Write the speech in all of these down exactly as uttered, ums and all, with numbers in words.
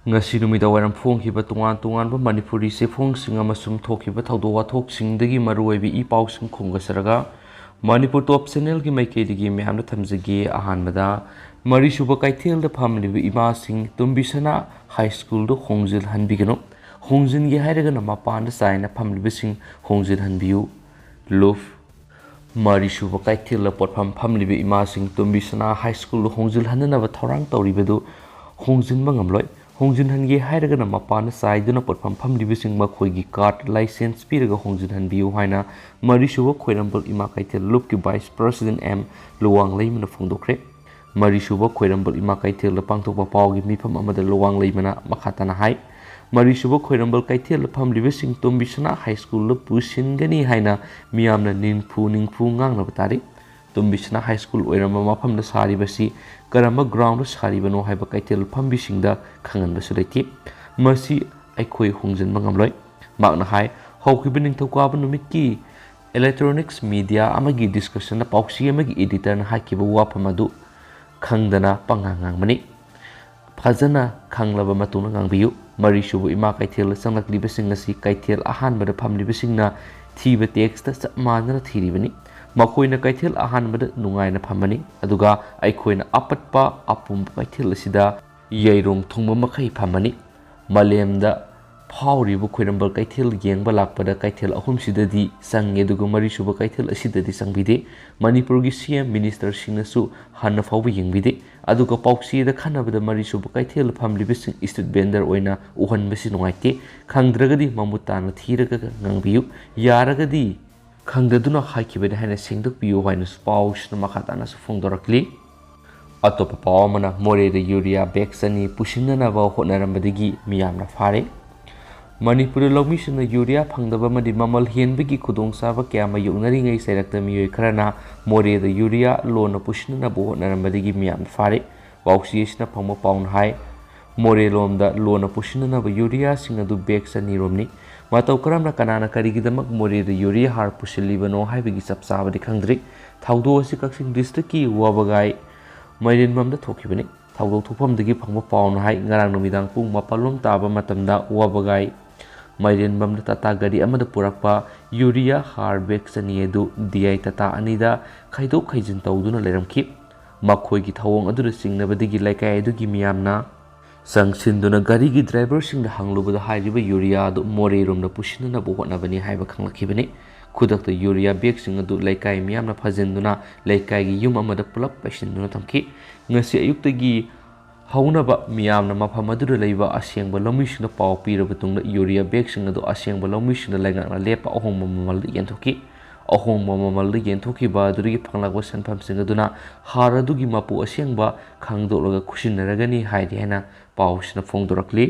ꯉꯁꯤ ꯅꯨꯃꯤꯗꯥꯡ ꯋꯥꯏꯔꯝ ꯐꯣꯡꯈꯤꯕ ꯇꯣꯉꯥꯟ ꯇꯣꯉꯥꯟꯕ ꯃꯅꯤꯄꯨꯔꯤ ꯆꯦꯐꯣꯡꯁꯤꯡ ꯑꯃꯁꯨꯡ ꯊꯣꯛꯈꯤꯕ ꯊꯧꯗꯣꯛ ꯋꯥꯊꯣꯛꯁꯤꯡꯗꯒꯤ ꯃꯔꯨꯑꯣꯏꯕ ꯏ ꯄꯥꯎꯁꯤꯡ ꯈꯣꯝꯒꯠꯆꯔꯒ, ꯃꯅꯤꯄꯨꯔ ꯇꯣꯞ ꯆꯦꯅꯦꯜꯒꯤ ꯃꯥꯏꯀꯩꯗꯒꯤ ꯃꯌꯥꯝꯗ ꯊꯝꯖꯒꯦ꯫ ꯑꯍꯥꯟꯕꯗ, ꯃꯔꯤꯁꯨꯕ ꯀꯩꯊꯦꯜꯗ ꯐꯝꯂꯤꯕ ꯏꯃꯥꯁꯤꯡ, ꯇꯣꯝꯕꯤꯁꯅꯥ ꯍꯥꯏ ꯁ꯭ꯀꯨꯜꯗ ꯍꯣꯡꯖꯤꯜꯍꯟꯕꯤꯒꯅꯨ꯫ ꯍꯣꯡꯖꯤꯟꯒꯦ ꯍꯥꯏꯔꯒꯅ ꯃꯄꯥꯟꯗ ꯆꯥꯏꯅ ꯐꯝꯂꯤꯕꯁꯤꯡ ꯍꯣꯡꯖꯤꯜꯍꯟꯕꯤꯌꯨ꯫ ꯂꯨꯞ꯫ ꯃꯔꯤꯁꯨꯕ ꯀꯩꯊꯦꯜꯗ ꯄꯣꯠꯐꯝ ꯐꯝꯂꯤꯕ ꯏꯃꯥꯁꯤꯡ, ꯇꯣꯝꯕꯤꯁꯅꯥ ꯍꯥꯏ ꯁ꯭ꯀꯨꯜꯗ ꯍꯣꯡꯖꯤꯜꯍꯟꯅꯅꯕ ꯊꯧꯔꯥꯡ ꯇꯧꯔꯤꯕꯗꯨ ꯍꯣꯡꯖꯤꯟꯕ ꯉꯝꯂꯣꯏ꯫ ꯍꯣꯡꯖꯤꯟꯍꯟꯒꯦ ꯍꯥꯏꯔꯒꯅ ꯃꯄꯥꯟꯗ ꯆꯥꯏꯗꯨꯅ ꯄꯣꯠꯐꯝ ꯐꯝꯂꯤꯕꯁꯤꯡ ꯃꯈꯣꯏꯒꯤ ꯀꯥꯔꯗ, ꯂꯥꯏꯁꯦꯟꯁ ꯄꯤꯔꯒ ꯍꯣꯡꯖꯤꯟꯍꯟꯕꯤꯌꯨ ꯍꯥꯏꯅ ꯃꯔꯤꯁꯨꯕ ꯈ꯭ꯋꯥꯏꯔꯝꯕꯜ ꯏꯃꯥ ꯀꯩꯊꯦꯜ ꯂꯨꯞꯀꯤ ꯚꯥꯏꯁ ꯄ꯭ꯔꯁꯤꯗꯦꯟ ꯑꯦꯝ ꯂꯨꯋꯥꯡꯂꯩꯃꯅ ꯐꯣꯡꯗꯣꯛꯈ꯭ꯔꯦ꯫ ꯃꯔꯤꯁꯨꯕ ꯈ꯭ꯋꯥꯏꯔꯝꯕꯜ ꯏꯃꯥ ꯀꯩꯊꯦꯜꯗ ꯄꯥꯡꯊꯣꯛꯄ ꯄꯥꯎꯒꯤ ꯃꯤꯐꯝ ꯑꯃꯗ ꯂꯨꯋꯥꯡꯂꯩꯃꯅ ꯃꯈꯥ ꯇꯥꯅ ꯍꯥꯏ, ꯃꯔꯤꯁꯨꯕ ꯈ꯭ꯋꯥꯏꯔꯝꯕꯜ ꯀꯩꯊꯦꯜꯗ ꯐꯝꯂꯤꯕꯁꯤꯡ ꯇꯣꯝꯕꯤꯁꯅꯥ ꯍꯥꯏ ꯁ꯭ꯀꯨꯜꯗ ꯄꯨꯁꯤꯟꯒꯅꯤ ꯍꯥꯏꯅ ꯃꯤꯌꯥꯝꯅ ꯅꯤꯡꯐꯨ ꯅꯤꯡꯐꯨ ꯉꯥꯡꯅꯕ ꯇꯥꯔꯤ꯫ ꯇꯣꯝꯕꯤꯁꯅꯥ ꯍꯥꯏ ꯁ꯭ꯀꯨꯜ ꯑꯣꯏꯔꯝꯕ ꯃꯐꯝꯗ ꯁꯥꯔꯤꯕꯁꯤ ꯀꯔꯝꯕ ꯒ꯭ꯔꯥꯎꯟꯗ ꯁꯥꯔꯤꯕꯅꯣ ꯍꯥꯏꯕ ꯀꯩꯊꯦꯜ ꯐꯝꯕꯤꯁꯤꯡꯗ ꯈꯪꯍꯟꯕꯁꯨ ꯂꯩꯇꯦ꯫ ꯃꯁꯤ ꯑꯩꯈꯣꯏ ꯍꯣꯡꯖꯤꯟꯕ ꯉꯝꯂꯣꯏ꯫ ꯃꯍꯥꯛꯅ ꯍꯥꯏ, ꯍꯧꯈꯤꯕ ꯅꯤꯡꯊꯧꯀꯥꯕ ꯅꯨꯃꯤꯠꯀꯤ ꯏꯂꯦꯛꯇ꯭ꯔꯣꯅꯤꯛꯁ ꯃꯤꯗꯤꯌꯥ ꯑꯃꯒꯤ ꯗꯤꯁꯀꯁꯟꯗ ꯄꯥꯎꯆꯦ ꯑꯃꯒꯤ ꯏꯗꯤꯇꯔꯅ ꯍꯥꯏꯈꯤꯕ ꯋꯥꯐꯝ ꯑꯗꯨ ꯈꯪꯗꯅ ꯄꯉꯥꯡ ꯉꯥꯡꯕꯅꯤ꯫ ꯐꯖꯅ ꯈꯪꯂꯕ ꯃꯇꯨꯡꯗ ꯉꯥꯡꯕꯤꯌꯨ꯫ ꯃꯔꯤꯁꯨꯕ ꯏꯃꯥ ꯀꯩꯊꯦꯜꯗ ꯆꯪꯂꯛꯂꯤꯕꯁꯤꯡ ꯑꯁꯤ ꯀꯩꯊꯦꯜ ꯑꯍꯥꯟꯕꯗ ꯐꯝꯂꯤꯕꯁꯤꯡꯅ ꯊꯤꯕ ꯇꯦꯛꯁꯇ ꯆꯞ ꯃꯥꯟꯅꯅ ꯊꯤꯔꯤꯕꯅꯤ꯫ ꯃꯈꯣꯏꯅ ꯀꯩꯊꯦꯜ ꯑꯍꯥꯟꯕꯗ ꯅꯨꯡꯉꯥꯏꯅ ꯐꯝꯃꯅꯤ, ꯑꯗꯨꯒ ꯑꯩꯈꯣꯏꯅ ꯑꯄꯠꯄ ꯑꯄꯨꯝꯕ ꯀꯩꯊꯦꯜ ꯑꯁꯤꯗ ꯌꯩꯔꯣꯡ ꯊꯨꯡꯕ ꯃꯈꯩ ꯐꯝꯃꯅꯤ꯫ ꯃꯥꯂꯦꯝꯗ ꯐꯥꯎꯔꯤꯕ ꯈ꯭ꯋꯥꯏꯔꯝꯕꯜ ꯀꯩꯊꯦꯜ ꯌꯦꯡꯕ ꯂꯥꯛꯄꯗ ꯀꯩꯊꯦꯜ ꯑꯍꯨꯝꯁꯤꯗꯗꯤ ꯆꯪꯉꯤ, ꯑꯗꯨꯒ ꯃꯔꯤꯁꯨꯕ ꯀꯩꯊꯦꯜ ꯑꯁꯤꯗꯗꯤ ꯆꯪꯕꯤꯗꯦ꯫ ꯃꯅꯤꯄꯨꯔꯒꯤ ꯁꯤ ꯑꯦꯝ ꯃꯤꯅꯤꯁꯇꯔꯁꯤꯡꯅꯁꯨ ꯍꯟꯅ ꯐꯥꯎꯕ ꯌꯦꯡꯕꯤꯗꯦ꯫ ꯑꯗꯨꯒ ꯄꯥꯎꯆꯦꯗ ꯈꯟꯅꯕꯗ ꯃꯔꯤꯁꯨꯕ ꯀꯩꯊꯦꯜꯗ ꯐꯝꯂꯤꯕꯁꯤꯡ ꯏꯁꯇ꯭ꯔꯤꯠ ꯚꯦꯟꯗꯔ ꯑꯣꯏꯅ ꯎꯍꯟꯕꯁꯤ ꯅꯨꯡꯉꯥꯏꯇꯦ꯫ ꯈꯪꯗ꯭ꯔꯒꯗꯤ ꯃꯃꯨꯠ ꯇꯥꯅ ꯊꯤꯔꯒ ꯉꯥꯡꯕꯤꯌꯨ꯫ ꯌꯥꯔꯒꯗꯤ ꯈꯪꯗꯗꯨꯅ ꯍꯥꯏꯈꯤꯕꯅꯤ ꯍꯥꯏꯅ ꯁꯦꯡꯗꯣꯛꯄꯤꯌꯨ ꯍꯥꯏꯅꯁꯨ ꯄꯥꯎꯁꯤꯅ ꯃꯈꯥ ꯇꯥꯅꯁꯨ ꯐꯣꯡꯗꯣꯔꯛꯂꯤ꯫ ꯑꯇꯣꯞꯄ ꯄꯥꯎ ꯑꯃꯅ, ꯃꯣꯔꯦꯗ ꯌꯨꯔꯤꯌꯥ ꯕꯦꯒ ꯆꯅꯤ ꯄꯨꯁꯤꯟꯅꯅꯕ ꯍꯣꯠꯅꯔꯝꯕꯗꯒꯤ ꯃꯤꯌꯥꯝꯅ ꯐꯥꯔꯦ꯫ ꯃꯅꯤꯄꯨꯔꯗ ꯂꯧꯃꯤꯁꯤꯡꯅ ꯌꯨꯔꯤꯌꯥ ꯐꯪꯗꯕ ꯑꯃꯗꯤ ꯃꯃꯜ ꯍꯦꯟꯕꯒꯤ ꯈꯨꯗꯣꯡꯆꯥꯕ ꯀꯌꯥ ꯃꯥꯌꯣꯛꯅꯔꯤꯉꯩ ꯆꯩꯔꯛꯇ ꯃꯤꯑꯣꯏ ꯈꯔꯅ ꯃꯣꯔꯦꯗ ꯌꯨꯔꯤꯌꯥ ꯂꯣꯟꯅ ꯄꯨꯁꯤꯟꯅꯅꯕ ꯍꯣꯠꯅꯔꯝꯕꯗꯒꯤ ꯃꯤꯌꯥꯝꯅ ꯐꯥꯔꯦ꯫ ꯄꯥꯎꯆꯦ ꯑꯁꯤꯅ ꯐꯪꯕ ꯄꯥꯎꯅ ꯍꯥꯏ, ꯃꯣꯔꯦ ꯂꯣꯝꯗ ꯂꯣꯟꯅ ꯄꯨꯁꯤꯟꯅꯅꯕ ꯌꯨꯔꯤꯌꯥꯁꯤꯡ ꯑꯗꯨ ꯕꯦꯒ ꯆꯅꯤ ꯔꯣꯝꯅꯤ꯫ ꯃꯇꯧ ꯀꯔꯝꯅ, ꯀꯅꯥꯅ, ꯀꯔꯤꯒꯤꯗꯃꯛ ꯃꯣꯔꯦꯗ ꯌꯨꯔꯤꯌꯥ ꯍꯥꯔ ꯄꯨꯁꯤꯜꯂꯤꯕꯅꯣ ꯍꯥꯏꯕꯒꯤ ꯆꯞ ꯆꯥꯕꯗꯤ ꯈꯪꯗ꯭ꯔꯤ꯫ ꯊꯧꯗꯣꯛ ꯑꯁꯤ ꯀꯛꯆꯤꯡ ꯗꯤꯁꯇ꯭ꯔꯤꯛꯀꯤ ꯋꯥꯕꯒꯥꯏ ꯃꯥꯏꯔꯦꯟꯕꯝꯗ ꯊꯣꯛꯈꯤꯕꯅꯤ꯫ ꯊꯧꯗꯣꯛ ꯊꯣꯛꯐꯝꯗꯒꯤ ꯐꯪꯕ ꯄꯥꯎꯅ ꯍꯥꯏ, ꯉꯔꯥꯡ ꯅꯨꯃꯤꯗꯥꯡ ꯄꯨꯡ ꯃꯥꯄꯜ ꯂꯣꯝ ꯇꯥꯕ ꯃꯇꯝꯗ ꯋꯥꯕꯒꯥꯏ ꯃꯥꯏꯔꯦꯟꯕꯝꯗ ꯇꯥꯇꯥ ꯒꯥꯔꯤ ꯑꯃꯗ ꯄꯨꯔꯛꯄ ꯌꯨꯔꯤꯌꯥ ꯍꯥꯔ ꯕꯦꯒ ꯆꯅꯤ ꯑꯗꯨ ꯗꯤ ꯑꯥꯏ ꯇꯥꯇꯥ ꯑꯅꯤꯗ ꯈꯥꯏꯗꯣꯛ ꯈꯥꯏꯖꯤꯟ ꯇꯧꯗꯨꯅ ꯂꯩꯔꯝꯈꯤ꯫ ꯃꯈꯣꯏꯒꯤ ꯊꯧꯑꯣꯡ ꯑꯗꯨꯗ ꯆꯤꯡꯅꯕꯗꯒꯤ ꯂꯩꯀꯥꯏ ꯑꯗꯨꯒꯤ ꯃꯤꯌꯥꯝꯅ ꯆꯪꯁꯤꯟꯗꯨꯅ ꯒꯥꯔꯤꯒꯤ ꯗ꯭ꯔꯥꯏꯚꯔꯁꯤꯡꯗ ꯍꯪꯂꯨꯕꯗ ꯍꯥꯏꯔꯤꯕ ꯌꯨꯔꯤꯌꯥ ꯑꯗꯨ ꯃꯣꯔꯦꯔꯣꯝꯗ ꯄꯨꯁꯤꯟꯅꯅꯕ ꯍꯣꯠꯅꯕꯅꯤ ꯍꯥꯏꯕ ꯈꯪꯂꯛꯈꯤꯕꯅꯤ꯫ ꯈꯨꯗꯛꯇ ꯌꯨꯔꯤꯌꯥ ꯕꯦꯒꯁꯤꯡ ꯑꯗꯨ ꯂꯩꯀꯥꯏ ꯃꯤꯌꯥꯝꯅ ꯐꯥꯖꯤꯟꯗꯨꯅ ꯂꯩꯀꯥꯏꯒꯤ ꯌꯨꯝ ꯑꯃꯗ ꯄꯨꯂꯞ ꯄꯩꯁꯤꯟꯗꯨꯅ ꯊꯝꯈꯤ꯫ ꯉꯁꯤ ꯑꯌꯨꯛꯇꯒꯤ ꯍꯧꯅꯕ ꯃꯤꯌꯥꯝꯅ ꯃꯐꯝ ꯑꯗꯨꯗ ꯂꯩꯕ ꯑꯁꯦꯡꯕ ꯂꯧꯃꯤꯁꯤꯡꯗ ꯄꯥꯎ ꯄꯤꯔꯕ ꯇꯨꯡꯗ ꯌꯨꯔꯤꯌꯥ ꯕꯦꯒꯁꯤꯡ ꯑꯗꯨ ꯑꯁꯦꯡꯕ ꯂꯧꯃꯤꯁꯤꯡꯗ ꯂꯩꯉꯥꯛꯅ ꯂꯦꯞꯄ ꯑꯍꯣꯡꯕ ꯃꯃꯜꯗ ꯌꯦꯟꯊꯣꯛꯈꯤ꯫ ꯑꯍꯣꯡꯕ ꯃꯃꯜꯗ ꯌꯦꯟꯊꯣꯛꯈꯤꯕ ꯑꯗꯨꯗꯒꯤ ꯐꯪꯂꯛꯄ ꯁꯦꯟꯐꯝꯁꯤꯡ ꯑꯗꯨꯅ ꯍꯥꯔ ꯑꯗꯨꯒꯤ ꯃꯄꯨ ꯑꯁꯦꯡꯕ ꯈꯪꯗꯣꯛꯂꯒ ꯈꯨꯠꯁꯤꯟꯅꯔꯒꯅꯤ ꯍꯥꯏꯔꯤ ꯍꯥꯏꯅ ꯄꯥꯎꯁꯤꯅ ꯐꯣꯡꯗꯣꯔꯛꯂꯤ꯫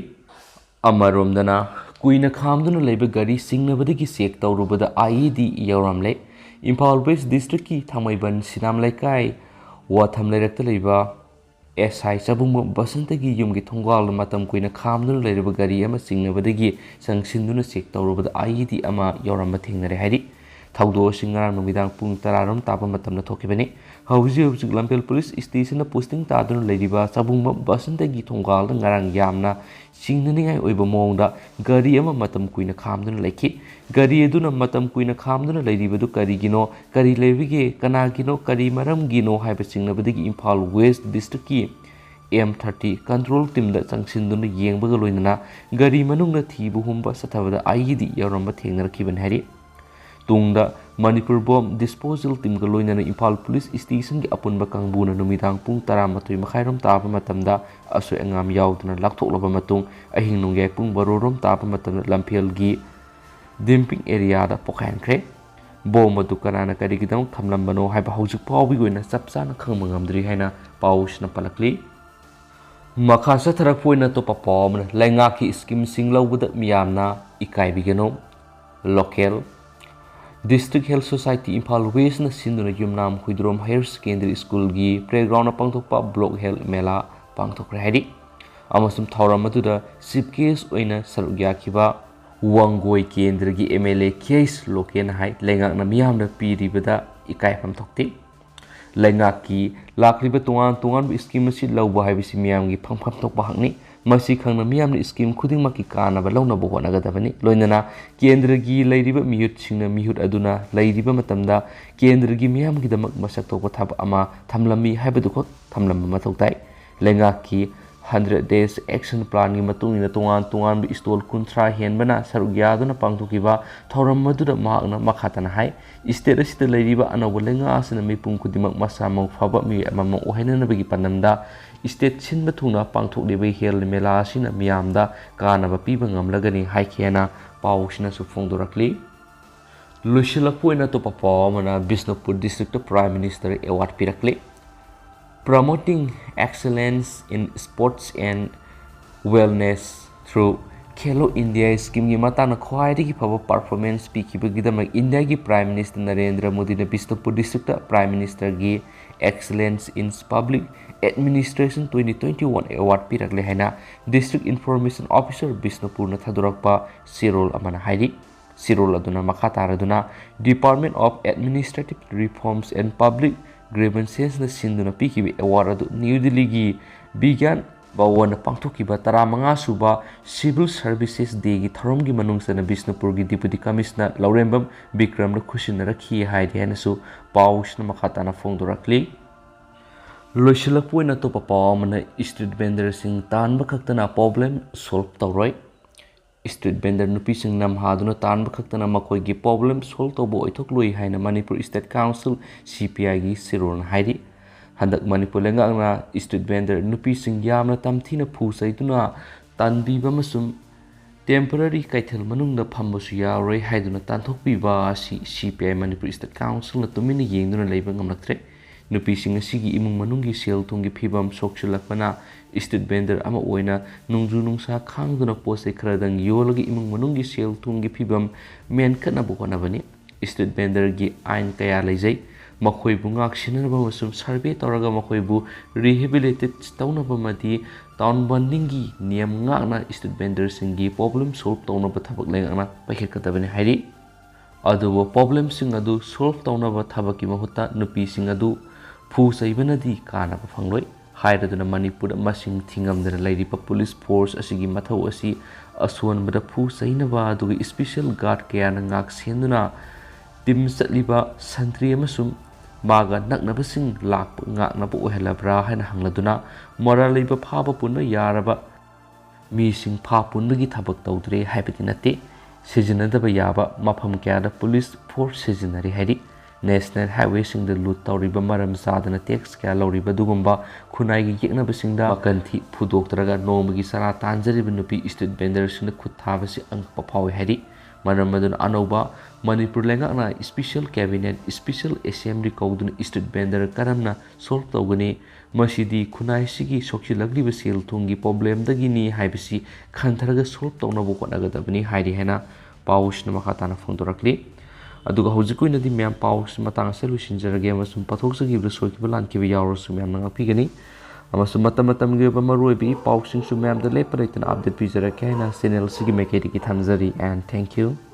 ꯑꯃꯔꯣꯝꯗꯅ, ꯀꯨꯏꯅ ꯈꯥꯝꯗꯨꯅ ꯂꯩꯕ ꯒꯥꯔꯤ ꯆꯤꯡꯅꯕꯗꯒꯤ ꯆꯦꯛ ꯇꯧꯔꯨꯕꯗ ꯑꯥꯏ ꯏ ꯗꯤ ꯌꯥꯎꯔꯝꯂꯦ꯫ ꯏꯝꯐꯥꯜ ꯋꯦꯁ ꯗꯤꯁꯇ꯭ꯔꯤꯛꯀꯤ ꯊꯥꯡꯃꯩꯕꯟ ꯁꯤꯅꯥꯝ ꯂꯩꯀꯥꯏ ꯋꯥꯊꯝ ꯂꯩꯔꯛꯇ ꯂꯩꯕ ꯑꯦꯁ ꯑꯥꯏ ꯆꯕꯨꯡꯕꯝ ꯕꯁꯟꯇꯒꯤ ꯌꯨꯝꯒꯤ ꯊꯣꯡꯒꯥꯜꯗ ꯃꯇꯝ ꯀꯨꯏꯅ ꯈꯥꯝꯗꯨꯅ ꯂꯩꯔꯕ ꯒꯥꯔꯤ ꯑꯃ ꯆꯤꯡꯅꯕꯗꯒꯤ ꯆꯪꯁꯤꯟꯗꯨꯅ ꯆꯦꯛ ꯇꯧꯔꯨꯕꯗ ꯑꯥꯏ ꯏ ꯗꯤ ꯑꯃ ꯌꯥꯎꯔꯝꯕ ꯊꯦꯡꯅꯔꯦ ꯍꯥꯏꯔꯤ꯫ ꯊꯧꯗꯣꯛ ꯑꯁꯤ ꯉꯔꯥꯡ ꯅꯨꯃꯤꯗꯥꯡ ꯄꯨꯡ ꯇꯔꯥꯔꯣꯝ ꯇꯥꯕ ꯃꯇꯝꯗ ꯊꯣꯛꯈꯤꯕꯅꯤ꯫ ꯍꯧꯖꯤꯛ ꯍꯧꯖꯤꯛ ꯂꯝꯐꯦꯜ ꯄꯨꯂꯤꯁ ꯁ꯭ꯇꯦꯁꯟꯗ ꯄꯣꯁꯇꯤꯡ ꯇꯥꯗꯨꯅ ꯂꯩꯔꯤꯕ ꯆꯕꯨꯡꯕꯝ ꯕꯁꯟꯇꯒꯤ ꯊꯣꯡꯒꯥꯜꯗ ꯉꯔꯥꯡ ꯌꯥꯝꯅ ꯆꯤꯡꯅꯅꯤꯡꯉꯥꯏ ꯑꯣꯏꯕ ꯃꯑꯣꯡꯗ ꯒꯥꯔꯤ ꯑꯃ ꯃꯇꯝ ꯀꯨꯏꯅ ꯈꯥꯝꯗꯨꯅ ꯂꯩꯈꯤ꯫ ꯒꯥꯔꯤ ꯑꯗꯨꯅ ꯃꯇꯝ ꯀꯨꯏꯅ ꯈꯥꯝꯗꯨꯅ ꯂꯩꯔꯤꯕꯗꯨ ꯀꯔꯤꯒꯤꯅꯣ, ꯀꯔꯤ ꯂꯩꯕꯒꯦ, ꯀꯅꯥꯒꯤꯅꯣ, ꯀꯔꯤ ꯃꯔꯝꯒꯤꯅꯣ ꯍꯥꯏꯕ ꯆꯤꯡꯅꯕꯗꯒꯤ ꯏꯝꯐꯥꯜ ꯋꯦꯁ ꯗꯤꯁꯇ꯭ꯔꯤꯛꯀꯤ ꯑꯦꯝ ꯊꯥꯔꯇꯤ ꯀꯟꯇ꯭ꯔꯣꯜ ꯇꯤꯝꯗ ꯆꯪꯁꯤꯟꯗꯨꯅ ꯌꯦꯡꯕꯒ ꯂꯣꯏꯅꯅ ꯒꯥꯔꯤ ꯃꯅꯨꯡꯗ ꯊꯤꯕ ꯍꯨꯝꯕ ꯆꯠꯊꯕꯗ ꯑꯥꯏ ꯏ ꯗꯤ ꯌꯥꯎꯔꯝꯕ ꯊꯦꯡꯅꯔꯛꯈꯤꯕꯅꯤ ꯍꯥꯏꯔꯤ꯫ ꯇꯨꯡꯗ ꯃꯅꯤꯄꯨꯔ ꯕꯣꯝ ꯗꯤꯁꯄꯣꯖꯦꯜ ꯇꯤꯝꯒ ꯂꯣꯏꯅꯅ ꯏꯝꯐꯥꯜ ꯄꯨꯂꯤꯁ ꯁ꯭ꯇꯦꯁꯟꯒꯤ ꯑꯄꯨꯟꯕ ꯀꯥꯡꯕꯨꯅ ꯅꯨꯃꯤꯗꯥꯡ ꯄꯨꯡ ꯇꯔꯥꯃꯥꯊꯣꯏ ꯃꯈꯥꯏꯔꯣꯝ ꯇꯥꯕ ꯃꯇꯝꯗ ꯑꯁꯣꯏ ꯑꯉꯥꯝ ꯌꯥꯎꯗꯅ ꯂꯥꯛꯊꯣꯛꯂꯕ ꯃꯇꯨꯡ, ꯑꯍꯤꯡ ꯅꯣꯡꯌꯥꯏ ꯄꯨꯡ ꯕꯥꯔꯣꯔꯣꯝ ꯇꯥꯕ ꯃꯇꯝꯗ ꯂꯝꯐꯦꯜꯒꯤ ꯗꯤꯝꯄꯤꯡ ꯑꯦꯔꯤꯌꯥꯗ ꯄꯣꯈꯥꯏꯍꯟꯈ꯭ꯔꯦ꯫ ꯕꯣꯝ ꯑꯗꯨ ꯀꯅꯥꯅ ꯀꯔꯤꯒꯤꯗꯃꯛ ꯊꯝꯂꯝꯕꯅꯣ ꯍꯥꯏꯕ ꯍꯧꯖꯤꯛ ꯐꯥꯎꯕꯒꯤ ꯑꯣꯏꯅ ꯆꯞ ꯆꯥꯅ ꯈꯪꯕ ꯉꯝꯗ꯭ꯔꯤ ꯍꯥꯏꯅ ꯄꯥꯎꯁꯤꯅ ꯄꯜꯂꯛꯂꯤ꯫ ꯃꯈꯥ ꯆꯠꯊꯔꯛꯄ ꯑꯣꯏꯅ ꯑꯇꯣꯞꯄ ꯄꯥꯎ ꯑꯃꯅ, ꯂꯩꯉꯥꯛꯀꯤ ꯁ꯭ꯀꯤꯝꯁꯤꯡ ꯂꯧꯕꯗ ꯃꯤꯌꯥꯝꯅ ꯏꯀꯥꯏꯕꯤꯒꯅꯨ꯫ Local. District health society Imphal ꯋꯦꯁꯅ ꯁꯤꯟꯗꯨꯅ ꯌꯨꯝꯅꯥꯝ ꯍꯨꯏꯗ꯭ꯔꯣꯝ ꯍꯥꯌꯔ ꯁꯦꯀꯦꯟꯗꯔꯤ ꯁ꯭ꯀꯨꯜꯒꯤ ꯄ꯭ꯂꯦꯒ꯭ꯔꯥꯎꯟꯗ ꯄꯥꯡꯊꯣꯛꯄ ꯕ꯭ꯂꯣꯛ ꯍꯦꯜꯊ ꯃꯦꯂꯥ ꯄꯥꯡꯊꯣꯛꯈ꯭ꯔꯦ ꯍꯥꯏꯔꯤ꯫ ꯑꯃꯁꯨꯡ ꯊꯧꯔꯝ ꯑꯗꯨꯗ ꯆꯤꯐ ꯒꯦꯁ ꯑꯣꯏꯅ ꯁꯔꯨꯛ ꯌꯥꯈꯤꯕ ꯋꯥꯡꯒꯣꯏ ꯀꯦꯟꯗ꯭ꯔꯒꯤ M L A K H ꯂꯣꯀꯦꯟꯅ ꯍꯥꯏ, ꯂꯩꯉꯥꯛꯅ ꯃꯤꯌꯥꯝꯗ ꯄꯤꯔꯤꯕꯗ ꯏꯀꯥꯏꯐꯝ ꯊꯣꯛꯇꯦ꯫ ꯂꯩꯉꯥꯛꯀꯤ ꯂꯥꯛꯂꯤꯕ ꯇꯣꯉꯥꯟ ꯇꯣꯉꯥꯟꯕ scheme ꯑꯁꯤ ꯂꯧꯕ ꯍꯥꯏꯕꯁꯤ ꯃꯤꯌꯥꯝꯒꯤ ꯐꯪꯐꯝ ꯊꯣꯛꯄ ꯍꯛꯅꯤ꯫ ꯃꯁꯤ ꯈꯪꯅ ꯃꯤꯌꯥꯝꯅ scheme ꯈꯨꯗꯤꯡꯃꯛꯀꯤ ꯀꯥꯟꯅꯕ ꯂꯧꯅꯕ ꯍꯣꯠꯅꯒꯗꯕꯅꯤ꯫ ꯂꯣꯏꯅꯅ ꯀꯦꯟꯗ꯭ꯔꯒꯤ ꯂꯩꯔꯤꯕ ꯃꯤꯍꯨꯠꯁꯤꯡꯅ ꯃꯤꯍꯨꯠ ꯑꯗꯨꯅ ꯂꯩꯔꯤꯕ ꯃꯇꯝꯗ ꯀꯦꯟꯗ꯭ꯔꯒꯤ ꯃꯤꯌꯥꯝꯒꯤꯗꯃꯛ ꯃꯁꯛ ꯊꯣꯛꯄ ꯊꯕꯛ ꯑꯃ ꯊꯝꯂꯝꯃꯤ ꯍꯥꯏꯕꯗꯨꯈꯛ ꯊꯝꯂꯝꯕ ꯃꯊꯧ ꯇꯥꯏ꯫ ꯂꯩꯉꯥꯛꯀꯤ hundred days action planꯒꯤ ꯃꯇꯨꯡ ꯏꯟꯅ ꯇꯣꯉꯥꯟ ꯇꯣꯉꯥꯟꯕ stall ꯀꯨꯟꯊ꯭ꯔꯥ ꯍꯦꯟꯕꯅ ꯁꯔꯨꯛ ꯌꯥꯗꯨꯅ ꯄꯥꯡꯊꯣꯛꯈꯤꯕ ꯊꯧꯔꯝ ꯑꯗꯨꯗ ꯃꯍꯥꯛꯅ ꯃꯈꯥ ꯇꯥꯅ ꯍꯥꯏ, state ꯑꯁꯤꯗ ꯂꯩꯔꯤꯕ ꯑꯅꯧꯕ ꯂꯩꯉꯥꯛ ꯑꯁꯤꯅ ꯃꯤꯄꯨꯝ ꯈꯨꯗꯤꯡꯃꯛ ꯃꯁꯥ ꯃꯎ ꯐꯕ ꯃꯤꯑꯣꯏ ꯑꯃꯃꯝ ꯑꯣꯏꯍꯟꯅꯅꯕꯒꯤ ꯄꯥꯟꯗꯝꯗ state ꯁꯤꯟꯕ ꯊꯨꯡꯅ ꯄꯥꯡꯊꯣꯛꯂꯤꯕ ꯍꯦꯜ ꯃꯦꯂꯥ ꯑꯁꯤꯅ ꯃꯤꯌꯥꯝꯗ ꯀꯥꯟꯅꯕ ꯄꯤꯕ ꯉꯝꯂꯒꯅꯤ ꯍꯥꯏꯈꯤ ꯍꯥꯏꯅ ꯄꯥꯎꯁꯤꯅꯁꯨ ꯐꯣꯡꯗꯣꯔꯛꯂꯤ꯫ ꯂꯣꯏꯁꯤꯜꯂꯛꯄ ꯑꯣꯏꯅ ꯑꯇꯣꯞꯄ ꯄꯥꯎ ꯑꯃꯅ Bishnupur districtꯇ Prime Minister award ꯄꯤꯔꯛꯂꯤ꯫ Promoting Excellence in Sports and Wellness through Khelo India schemeꯒꯤ ꯃꯇꯥꯡꯗ ꯈ꯭ꯋꯥꯏꯗꯒꯤ ꯐꯕ performance ꯄꯤꯈꯤꯕꯒꯤꯗꯃꯛ ꯏꯟꯗꯤꯌꯥꯒꯤ Prime Minister ꯅꯔꯦꯟꯗ꯭ꯔ ꯃꯣꯗꯤꯅ Bishnupur districtꯇ Prime Ministerꯒꯤ Excellence in Public Administration twenty twenty-one award ꯄꯤꯔꯛꯂꯦ ꯍꯥꯏꯅ District Information Officer ꯕꯤꯁꯅꯨꯄꯨꯔꯅ ꯊꯥꯗꯣꯔꯛꯄ ꯆꯦꯔꯣꯜ ꯑꯃꯅ ꯍꯥꯏꯔꯤ꯫ ꯆꯦꯔꯣꯜ ꯑꯗꯨꯅ ꯃꯈꯥ ꯇꯥꯔꯗꯨꯅ Department of Administrative Reforms and Public Grievance ꯅ ꯁꯤꯟꯗꯨꯅ ꯄꯤꯈꯤꯕ award ꯑꯗꯨ ꯅ꯭ꯌꯨ ꯗꯤꯜꯂꯤꯒꯤ ꯕꯤꯒ꯭ꯌꯥꯟ ꯚꯋꯟꯗ ꯄꯥꯡꯊꯣꯛꯈꯤꯕ ꯇꯔꯥꯃꯉꯥ ꯁꯨꯕ Civil Services Dayꯒꯤ ꯊꯧꯔꯝꯒꯤ ꯃꯅꯨꯡ ꯆꯟꯅ ꯕꯤꯁꯅꯨꯄꯨꯔꯒꯤ Deputy Commissioner ꯂꯧꯔꯦꯝꯕꯝ ꯕꯤꯀ꯭ꯔꯝꯅ ꯈꯨꯠꯁꯤꯟꯅꯔꯛꯈꯤ ꯍꯥꯏꯔꯤ ꯍꯥꯏꯅꯁꯨ ꯄꯥꯎꯁꯤꯅ ꯃꯈꯥ ꯇꯥꯅ ꯐꯣꯡꯗꯣꯔꯛꯂꯤ꯫ ꯂꯣꯏꯁꯤꯜꯂꯛꯄ ꯑꯣꯏꯅ ꯑꯇꯣꯞꯄ ꯄꯥꯎ ꯑꯃꯅ street vendorꯁꯤꯡ ꯇꯥꯟꯕ ꯈꯛꯇꯅ problem solve ꯇꯧꯔꯣꯏ꯫ Street vendor ꯅꯨꯄꯤꯁꯤꯡ ꯅꯝꯍꯥꯗꯨꯅ ꯇꯥꯟꯕ ꯈꯛꯇꯅ ꯃꯈꯣꯏꯒꯤ problem solve ꯇꯧꯕ ꯑꯣꯏꯊꯣꯛꯂꯣꯏ ꯍꯥꯏꯅ ꯃꯅꯤꯄꯨꯔ State Council, CPIꯒꯤ ꯆꯦꯔꯣꯜꯅ ꯍꯥꯏꯔꯤ꯫ ꯍꯟꯗꯛ ꯃꯅꯤꯄꯨꯔ ꯂꯩꯉꯥꯛꯅ street vendor ꯅꯨꯄꯤꯁꯤꯡ ꯌꯥꯝꯅ ꯇꯝꯊꯤꯅ ꯐꯨ ꯆꯩꯗꯨꯅ ꯇꯥꯟꯕꯤꯕ ꯑꯃꯁꯨꯡ temporary ꯀꯩꯊꯦꯜ ꯃꯅꯨꯡꯗ ꯐꯝꯕꯁꯨ ꯌꯥꯎꯔꯣꯏ ꯍꯥꯏꯗꯨꯅ ꯇꯥꯟꯊꯣꯛꯄꯤꯕ ꯑꯁꯤ CPI ꯃꯅꯤꯄꯨꯔ State Councilꯅ ꯇꯨꯃꯤꯟꯅ ꯌꯦꯡꯗꯨꯅ ꯂꯩꯕ ꯉꯝꯂꯛꯇ꯭ꯔꯦ꯫ ꯅꯨꯄꯤꯁꯤꯡ ꯑꯁꯤꯒꯤ ꯏꯃꯨꯡ ꯃꯅꯨꯡꯒꯤ ꯁꯦꯜ ꯊꯨꯝꯒꯤ ꯐꯤꯕꯝ ꯁꯣꯛꯆꯤꯜꯂꯛꯄꯅ street vendor ꯑꯃ ꯑꯣꯏꯅ ꯅꯣꯡꯖꯨ ꯅꯨꯡꯁꯥ ꯈꯥꯡꯗꯨꯅ ꯄꯣꯠ ꯆꯩ ꯈꯔꯗꯪ ꯌꯣꯜꯂꯒ ꯏꯃꯨꯡ ꯃꯅꯨꯡꯒꯤ ꯁꯦꯜ ꯊꯨꯝꯒꯤ ꯐꯤꯕꯝ ꯃꯦꯟꯈꯠꯅꯕ ꯍꯣꯠꯅꯕꯅꯤ꯫ Street vendorꯒꯤ ꯑꯥꯏꯟ ꯀꯌꯥ ꯂꯩꯖꯩ꯫ ꯃꯈꯣꯏꯕꯨ ꯉꯥꯛ ꯁꯦꯟꯅꯅꯕ ꯑꯃꯁꯨꯡ survey ꯇꯧꯔꯒ ꯃꯈꯣꯏꯕꯨ rehabilitate ꯇꯧꯅꯕ ꯑꯃꯗꯤ town bandingꯒꯤ ꯅꯤꯌꯝ ꯉꯥꯛꯅ street vendorꯁꯤꯡꯒꯤ problem solve ꯇꯧꯅꯕ ꯊꯕꯛ ꯂꯩꯉꯥꯛꯅ ꯄꯥꯏꯈꯠꯀꯗꯕꯅꯤ ꯍꯥꯏꯔꯤ꯫ ꯑꯗꯨꯕꯨ problemꯁꯤꯡ ꯑꯗꯨ solve ꯇꯧꯅꯕ ꯊꯕꯛꯀꯤ ꯃꯍꯨꯠꯇ ꯅꯨꯄꯤꯁꯤꯡ ꯑꯗꯨ ꯐꯨ ꯆꯩꯕꯅꯗꯤ ꯀꯥꯟꯅꯕ ꯐꯪꯂꯣꯏ ꯍꯥꯏꯔꯗꯨꯅ ꯃꯅꯤꯄꯨꯔꯗ ꯃꯁꯤꯡ ꯊꯤꯉꯝꯗꯅ ꯂꯩꯔꯤꯕ ꯄꯨꯂꯤꯁ ꯐꯣꯔꯁ ꯑꯁꯤꯒꯤ ꯃꯊꯧ ꯑꯁꯤ ꯑꯁꯣꯟꯕꯗ ꯐꯨ ꯆꯩꯅꯕ ꯑꯗꯨꯒ ꯏꯁꯄꯤꯁꯦꯜ ꯒꯥꯔꯗ ꯀꯌꯥꯅ ꯉꯥꯛ ꯁꯦꯟꯗꯨꯅ ꯇꯤꯝ ꯆꯠꯂꯤꯕ ꯁꯟꯇ꯭ꯔꯤ ꯑꯃꯁꯨꯡ ꯃꯥꯒ ꯅꯛꯅꯕꯁꯤꯡ ꯂꯥꯛꯄ ꯉꯥꯛꯅꯕ ꯑꯣꯏꯍꯜꯂꯕ꯭ꯔꯥ ꯍꯥꯏꯅ ꯍꯪꯂꯗꯨꯅ ꯃꯣꯔꯥ ꯂꯩꯕ ꯐꯥꯕ ꯄꯨꯟꯕ ꯌꯥꯔꯕ ꯃꯤꯁꯤꯡ ꯐꯥ ꯄꯨꯟꯕꯒꯤ ꯊꯕꯛ ꯇꯧꯗ꯭ꯔꯦ ꯍꯥꯏꯕꯗꯤ ꯅꯠꯇꯦ꯫ ꯁꯤꯖꯤꯟꯅꯗꯕ ꯌꯥꯕ ꯃꯐꯝ ꯀꯌꯥꯗ ꯄꯨꯂꯤꯁ ꯐꯣꯔꯁ ꯁꯤꯖꯤꯟꯅꯔꯤ ꯍꯥꯏꯔꯤ꯫ ꯅꯦꯁꯅꯦꯜ ꯍꯥꯏꯋꯦꯁꯤꯡꯗ ꯂꯨꯠ ꯇꯧꯔꯤꯕ ꯃꯔꯝ ꯆꯥꯗꯅ ꯇꯦꯛꯁ ꯀꯌꯥ ꯂꯧꯔꯤꯕ ꯑꯗꯨꯒꯨꯝꯕ ꯈꯨꯟꯅꯥꯏꯒꯤ ꯌꯦꯛꯅꯕꯁꯤꯡꯗ ꯃꯀꯟꯊꯤ ꯐꯨꯗꯣꯛꯇ꯭ꯔꯒ ꯅꯣꯡꯃꯒꯤ ꯆꯔꯥ ꯇꯥꯟꯖꯔꯤꯕ ꯅꯨꯄꯤ ꯁ꯭ꯇ꯭ꯔꯤꯠ ꯚꯦꯟꯗꯔꯁꯤꯡꯗ ꯈꯨꯠ ꯊꯥꯕꯁꯤ ꯑꯉꯛꯄ ꯐꯥꯎꯏ ꯍꯥꯏꯔꯤ꯫ ꯃꯔꯝ ꯑꯗꯨꯅ ꯑꯅꯧꯕ ꯃꯅꯤꯄꯨꯔ ꯂꯩꯉꯥꯛꯅ ꯏꯁꯄꯤꯁꯦꯜ ꯀꯦꯕꯤꯅꯦꯠ, ꯏꯁꯄꯤꯁꯦꯜ ꯑꯦꯁꯦꯝꯕ꯭ꯂꯤ ꯀꯧꯗꯨꯅ ꯁ꯭ꯇ꯭ꯔꯤꯠ ꯚꯦꯟꯗꯔ ꯀꯔꯝꯅ ꯁꯣꯜꯕ ꯇꯧꯒꯅꯤ? ꯃꯁꯤꯗꯤ ꯈꯨꯟꯅꯥꯏꯁꯤꯒꯤ ꯁꯣꯛꯆꯤꯜꯂꯛꯂꯤꯕ ꯁꯦꯜ ꯊꯨꯝꯒꯤ ꯄ꯭ꯔꯣꯕ꯭ꯂꯦꯝꯗꯒꯤꯅꯤ ꯍꯥꯏꯕꯁꯤ ꯈꯟꯊꯔꯒ ꯁꯣꯜꯕ ꯇꯧꯅꯕ ꯍꯣꯠꯅꯒꯗꯕꯅꯤ ꯍꯥꯏꯔꯤ ꯍꯥꯏꯅ ꯄꯥꯎꯁꯤꯅ ꯃꯈꯥ ꯇꯥꯅ ꯐꯣꯡꯗꯣꯔꯛꯂꯤ꯫ ꯑꯗꯨꯒ ꯍꯧꯖꯤꯛꯀꯤ ꯑꯣꯏꯅꯗꯤ ꯃꯌꯥꯝ ꯄꯥꯎꯁꯤ ꯃꯇꯥꯡ ꯑꯁꯤꯗ ꯂꯣꯏꯁꯤꯟꯖꯔꯒꯦ ꯑꯃꯁꯨꯡ ꯄꯥꯊꯣꯛꯆꯈꯤꯕꯗ ꯁꯣꯏꯈꯤꯕ ꯂꯥꯟꯈꯤꯕ ꯌꯥꯎꯔꯁꯨ ꯃꯌꯥꯝꯅ ꯉꯥꯛꯄꯤꯒꯅꯤ꯫ ꯑꯃꯁꯨꯡ ꯃꯇꯝ ꯃꯇꯝꯒꯤ ꯑꯣꯏꯕ ꯃꯔꯨꯑꯣꯏꯕ ꯏ ꯄꯥꯎꯁꯤꯡꯁꯨ ꯃꯌꯥꯝꯗ ꯂꯦꯞꯄ ꯂꯩꯇꯅ ꯑꯞꯗꯦꯠ ꯄꯤꯖꯔꯛꯀꯦ ꯍꯥꯏꯅ ꯆꯦꯅꯦꯜꯁꯤꯒꯤ ꯃꯥꯏꯀꯩꯗꯒꯤ ꯊꯝꯖꯔꯤ꯫ And thank you꯫